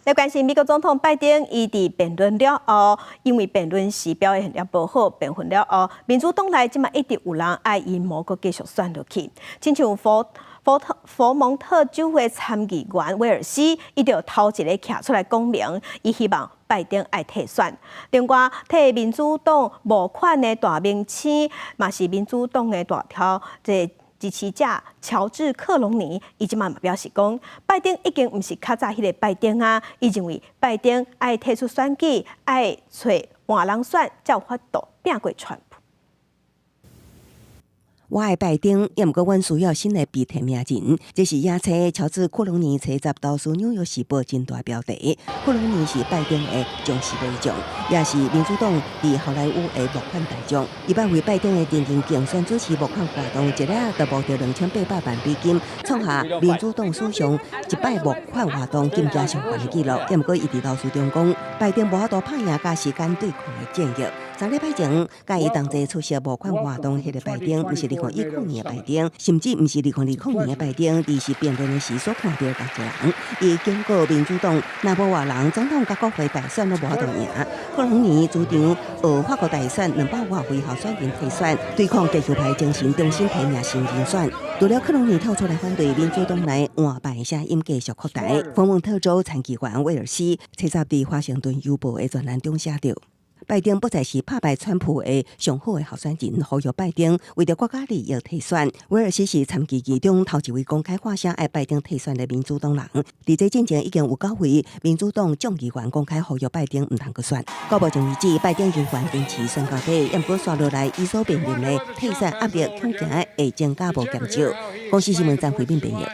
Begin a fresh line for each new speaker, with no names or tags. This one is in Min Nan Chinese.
來關心美國總統拜登，伊佇辯論了後，因為辯論時表現了無好，辯論了後，民主黨內這馬一直有人愛伊無閣繼續選落去。親像佛蒙特州的參議員威爾斯，伊就頭一個徛出來講明，伊希望拜登愛退選。另外，替民主黨募款的大明星，嘛是民主黨的大頭，這支持者喬治克隆尼，伊這馬嘛表示講，拜登已經毋是較早彼个拜登啊，伊認為拜登愛退出選舉，愛揣換人選，才有法度拚過川普。
我愛拜登，也毋過阮需要新的被提名人。這是野車喬治庫隆尼揣十投書紐約時報真大標題。庫隆尼是拜登的忠實盟將，也是民主黨佇好萊塢的募款大將。伊捌為拜登的連任競選主持募款活動，一下就募著2800萬美金，創下民主黨史上一擺募款活動金額上懸的紀錄。也毋過伊佇投書中講，拜登無法度拍贏佮時間對抗的戰役。3禮拜前，佮伊同齊出席募款活動，彼个拜登，毋是2010年的拜登，甚至毋是2020年的拜登，而是辯論的時所看著的仝一人。伊警告民主黨，若無換人，總統佮國會大選攏無法度贏。克隆尼主張學法國大選200外位候選人退選，對抗極右派精神重新提名新人選。除了克隆尼跳出來反對，民主黨內換拜聲音繼續擴大。佛蒙特州參議員威爾斯，揣十佇華盛頓郵報的專欄中寫著：拜登不再是拍敗川普的上好的候選人，呼籲拜登為著國家利益退選。威爾斯是參議院中頭一位公開發聲愛拜登退選的民主黨人。佇這進前已經有九位民主黨眾議員公開呼籲拜登毋通閣選。到目前為止，拜登猶原堅持選到底，毋過紲落來，伊所面臨的退選壓力恐驚會增加無減少。公視新聞張惠敏編譯。